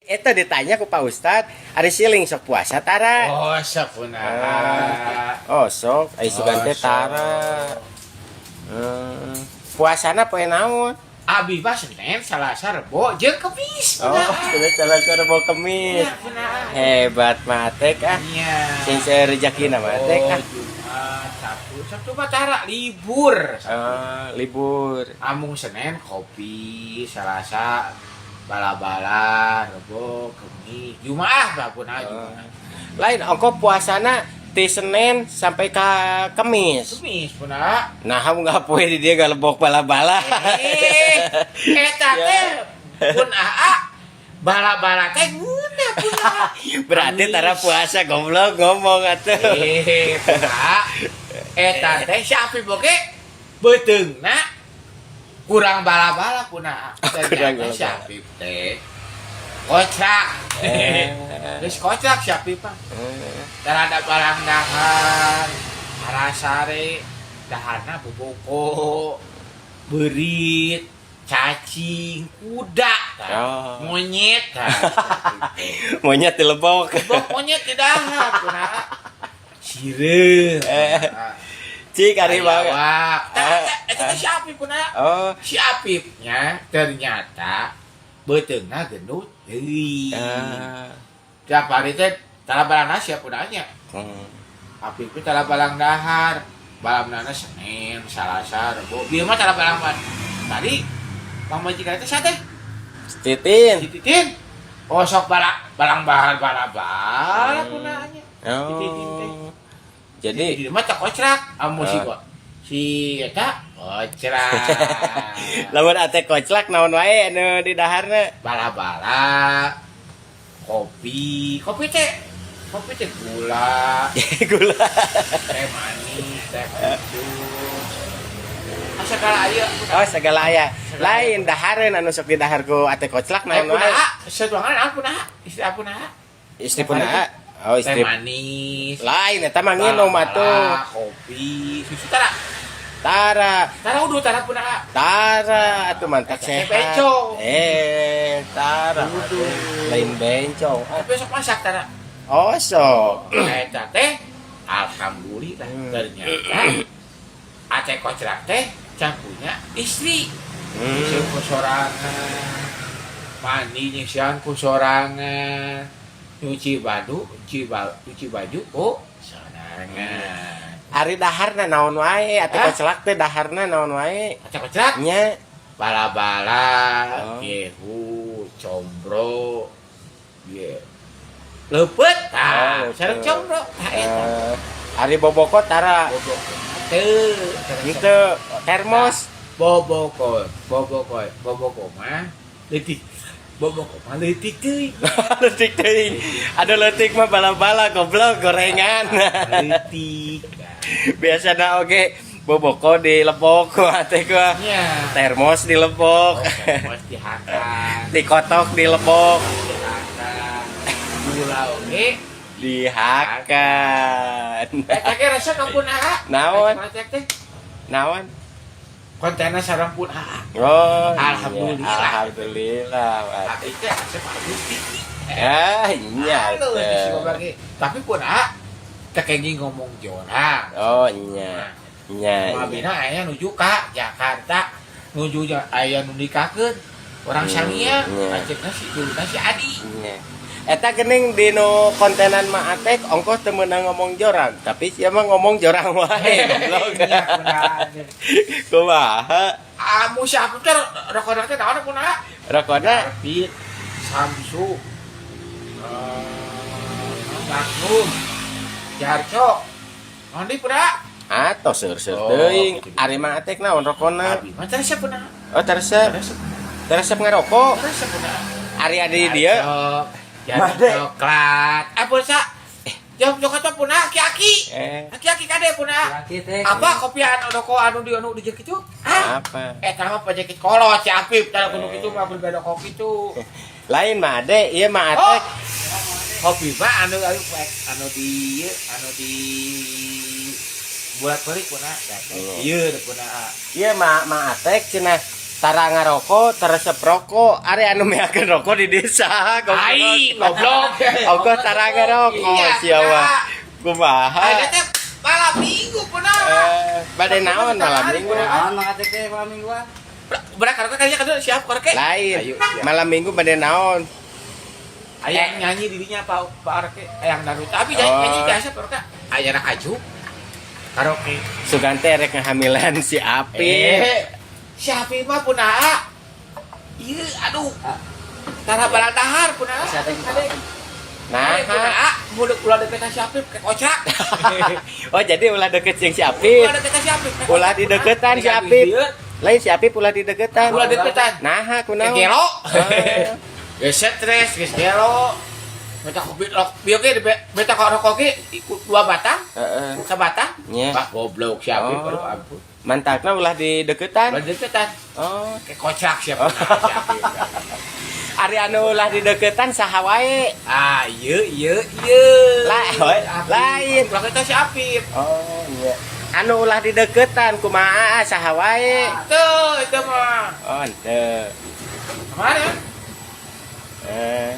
Eta ditanya ku Pak Ustad, ari siling sok puasa tara? Oh, sok punah. Oh, sok, ai sugan teh Oh, sok. Tara. Puasana poe naon? Abi mah Senin, Selasa, Rebo, jeung Kemis. Oh, Senin, Selasa, Rebo, Kemis. Iya, punah. Hebat matek ah. Iya. Sing rezekina matek Oh, ah. Jumat, Sabtu, Sabtu mah tara libur. Sabtu. Oh, libur. Amung Senin kopi, Selasa bala-bala, Rebo, Kemis, Jumaah bah punah Jumaah. Lain ongko puasana ti Senin sampai ka Kemis. Kemis punah. Nah, kamu nggak poe di dia ngalebok bala-bala. Eh, eta Ya. teh pun aa bala-bala teh ngeunah punah. Berarti tara puasa, goblok ngomong atuh. Eh, punah. Eta teh si Apip oge beuteungna kurang bala-bala punah. Kurang Ternyata si bala-bala. Apip teh kocrak. Geus kocrak si Apip mah. Terhadap barang dahar, harasare, daharna boboko, beurit, cacing, kuda, tah. Oh. Monyet, tah. Monyet dilebok. Bok monyet di dahar, punah. Sireum. Cik ari banget. Ayawak. Tah, eta teh si Apip punah. Oh. Si Apipnya ternyata beuteungna gendut deui. Tiap hari teh tara barang nasi punahnya. Apip teh tara barang dahar. Balamnana Senin, Selasa, Rebo. Bieu mah tara barang mah. Tadi pamajikan teh sate. Titin. Si Titin. Oh, sok balak balang bahar bala bala punahnya. Si Titin teh. Oh. Jadi Jadi mah teh kocrak amu si Ah. kok. Si eta kocrak. Lamun ate koclak naon wae anu di daharna? Bala-bala, kopi, kopi teh gula, Gula. Teh manis, teh pucuk. Ah, segala aya. Oh, segala aya. Lain dahareun anu sok didahar ku ate koclak Eh, naon wae? punaha, setuangan aku punaha, istri aku punaha. Istri punaha? Oh, Teh istri. manis. Lain eta mah nginum atuh. Kopi, susu tara. Tara. Tara udah tara punaha. Tara atuh mantap Eta teh sehat. bencong. Eh, tara. Uduh. Lain bencong. Tapi besok masak tara. Oh, sok. Eta teh alhamdulillah ternyata ate kocrak teh can punya istri. Nyisian ku sorangan. Mandi nyisian ku sorangan. Nyuci baju, nyuci baju ku sorangan. Ari daharna naon wae? Ate Hah? koclak teh daharna naon wae? Ate kocrak Nya. Bala-bala, Oh. gehu, combro, ye. Leupeut tah, Oh, sareng leupeut. combro tah eta. Eh, ari boboko tara? Boboko. Teu, Gitu, termos. Boboko, boboko, boboko mah leutik. Boboko mah leutik teuing. Leutik teuing. Ada leutik mah bala-bala, goblok, gorengan. Leutik. Biasana oge boboko dilebok ku ate ku. Nya. Termos dilebok. Oh, termos dihakan, Dikotok dilebok. Dihakan. Gula oge Dihakan. Eta ge resep ka pun aa. Naon? Eta teh Naon? Kontenna sareng pun aa. Oh, iya. Alhamdulillah. Alhamdulillah. Tapi teh resep halus tinggi. Ya, iya. Halus di si goblok ge. Tapi pun aa teh kenging ngomong jorang. Oh, iya. Iya. Iya. Mabina aya nuju ka Jakarta, nuju aya nu nikahkeun orang Sangiang, lanceukna si duluna si Adi. Iya. Eta gening di nu kontenan Ma Atek ongkoh teu meunang ngomong jorang, tapi sia mah ngomong jorang wae, goblok. Iya, benar. Kumaha? Ah, mu si Apip teh rokona teh naon pun aa? Rokona Garpit, Samsu, Magnum, Jarco. Naon deui pun aa? Atau seur-seur Oh, teuing. gitu. Ari Ma Atek naon rokona? Abi mah teu resep pun aa. Oh, teu resep. Teu resep. Teu resep ngarokok. Teu resep pun aa. Ari adi dia Jarco, Made. coklat. Eh, pulsa. Jawab coklat mah pun aa, aki-aki. Eh, Aki-aki kade pun aa. Aki teh. Apa kopi anu rokok anu di anu di kitu? Ah, Apa? Eh mah penyakit kolot si Apip tara kudu kitu mah berbeda kopi kitu. Lain Ma Ade, ieu Ma Oh. Atek. Kopi mah anu anu anu di ieu, anu di bulat balik puna. Oh. Ieu puna. Ieu Ma Ma Atek cenah. Tara ngarokok, tara resep rokok, ari anu meakeun rokok di desa. Ai, goblok. Ongkoh tara ngarokok Iya, sia mah. Kumaha? Ada teh malam minggu punah. Eh, bade naon malam minggu? Naon Mang Atek teh malam mingguan? Berak karaoke kayaknya kan siap karaoke. Lain. Ayo, siap. Malam minggu bade naon? Ayang nyanyi dirinya Pak Pak Arke, ayang dangdut. Tapi nyanyi Oh. nyanyi biasa karaoke. Ayang anak aju. Karaoke. Sugan teh rek ngahamilan si Apip. Eh, si Apip mah punah. Iya, aduh. Tara barang dahar punah. Si Atek Ade. Nah, Punah, mulut ulah deket si Apip kayak kocak. oh jadi ulah deket jeung si Apip. Ulah deket si Apip. Kayak Ulah kocak, dideketan si punah. Apip. Lain si Apip ulah dideketan. Ulah deketan. Nah, kunaon? Gelo. Oh. Geus stres, geus gelo. Beta kopi rok, bieu ge beta kok rokok ge ikut dua batang, Heeh. sabatang. Nya. Wah, goblok si Apip, Oh. aduh ampun. Mantakna ulah dideketan. Ulah deketan. Oh. Kayak kocak siapa si Apip. Ari anu ulah dideketan saha wae? Ah, iya iya iya. La, hoi, lain. Ulah kita si Apip. Oh, iya. Anu ulah dideketan kumaha saha wae? Tuh, itu mah. Oh, henteu. Kemana? Eh.